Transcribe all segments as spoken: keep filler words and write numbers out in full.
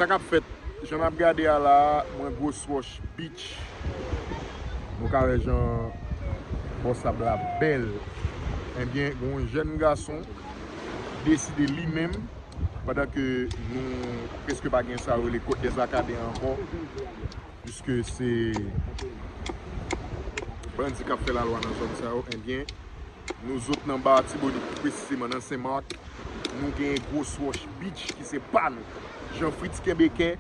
Sa k ap fèt? Jan n ap gade a la a, mwen Grosse Roche Beach. Nou ka wè jan bò sab la bèl. Ebyen, gen yon jèn gason deside li menm, pandan ke nou prèske pa gen sa yo rele Côte des Acadiens ankò, piske se bandi k ap fè lalwa nan zòn sa yo, ebyen, nou zòt nan Ba Tibonit, pi presizeman nan Sen Mak, nou gen Grosse Roche Beach ki se pa nou. Jean Fritz kenbe kè,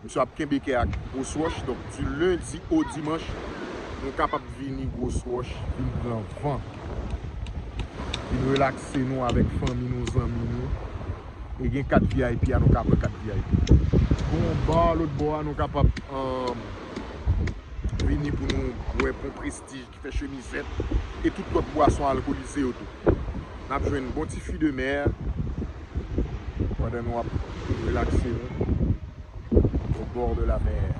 misye ap kenbe kè ak Grosse Roche. Donk, di lendi o dimanch, nou kapab vini Grosse Roche, vin pran van, vin relakse nou avèk fanmi nou, zanmi nou. E gen kat V I P a, nou ka pran kat V I P. Gen yon bar lòt bò a, nou kapab, um, vini pou nou bwè, pran Prestige ki fè chemizèt, e tout lòt bwason alkolize yo tou. N ap jwenn bon ti fruits de mer pandan nou ap relakse nou au bord de la mer.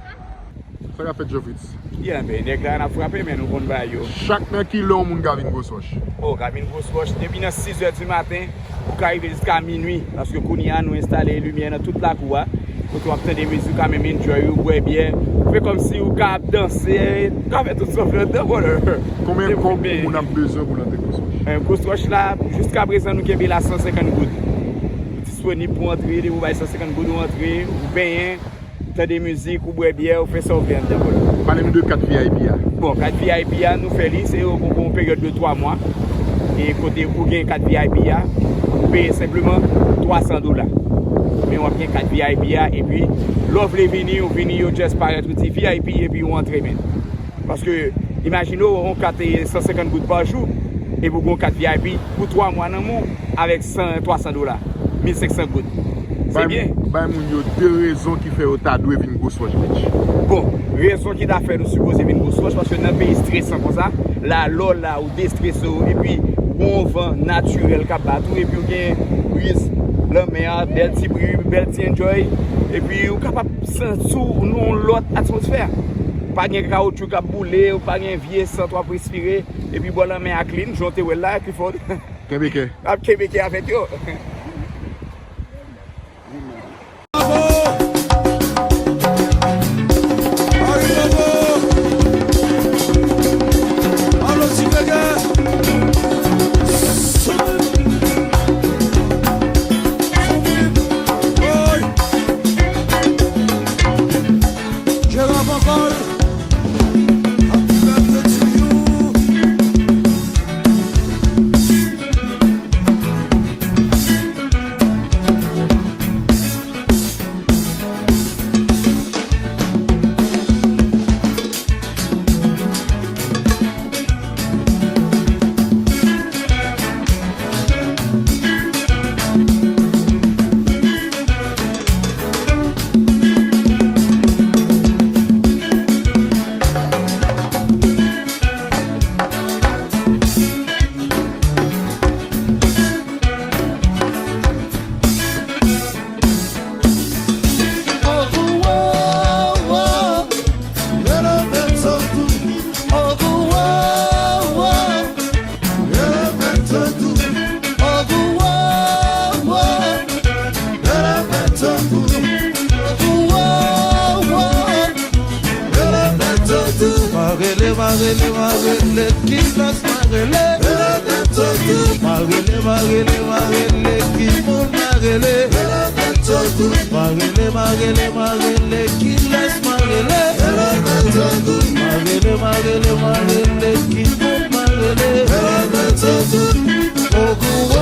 Sa k ap fèt, Jean Fritz? Yeah, men nèg la n ap frape, men nou konn bagay yo. Chak nan kilè yon moun ka vin Grosse Roche? Oh, ka vin Grosse Roche depi nan sis è di maten, ou ka rive jiska minui, paske kounye a nou enstale limyè nan tout lakou a. Kote w ap tande mizik, ou ka menm enjoy, ou bwè byè, ou fè kòmsi ou ka ap danse, ou ka fè tout sa w vle anndan, brother. Konbyen kòb yon moun ap bezwen pou l antre Grosse Roche? Eh, Grosse Roche la, jiska prezan nou kenbe la san senkant goud. Ou disponib pou antre, depi w bay san senkant goud, ou antre, ou benyen, tande mizik, ou bwè byè, ou fè sa w vle anndan, brother. Pale nou de kat V I P a. Bon, kat V I P a, nou fè li, se yon, yon, yon peryòd de twa mwa. E kote ou gen kat V I P a, ou peye senpleman twa san dola. Men w ap gen kat V I P a, epi lè w vle vini, ou vini, yo just parèt, ou di V I P, epi ou antre, men. Paske, imajine w, yon kat e san senkant goud pa jou, epi w gen yon kat V I P pou twa mwa nan men w, avèk san, twa san dola, mil senk san goud. Se byen. Bay moun yo de rezon ki fè yo ta dwe vin Grosse Roche Beach. Bon, rezon ki ta fè nou sipoze vin Grosse Roche, paske nan peyi estresan konsa, la, lè w la, ou destrese w, epi ou yon van natirèl k ap bat ou, epi ou gen briz lanmè a, bèl ti bri, bèl ti enjoy, epi ou kapab santi w nan yon lòt atmosfè. Pa gen kawotchou k ap boule, ou pa gen vye sant w ap respire, epi bò lanmè a clean, jan w te wè l la, Clifford. Kenbe kè. Ap kenbe kè avèk yo. Marele, marele, marele, kilès marele? Marele, marele, marele, ki moun marele? Marele, marele, marele, kilès marele? Marele, marele, marele, ki moun marele? Ogou,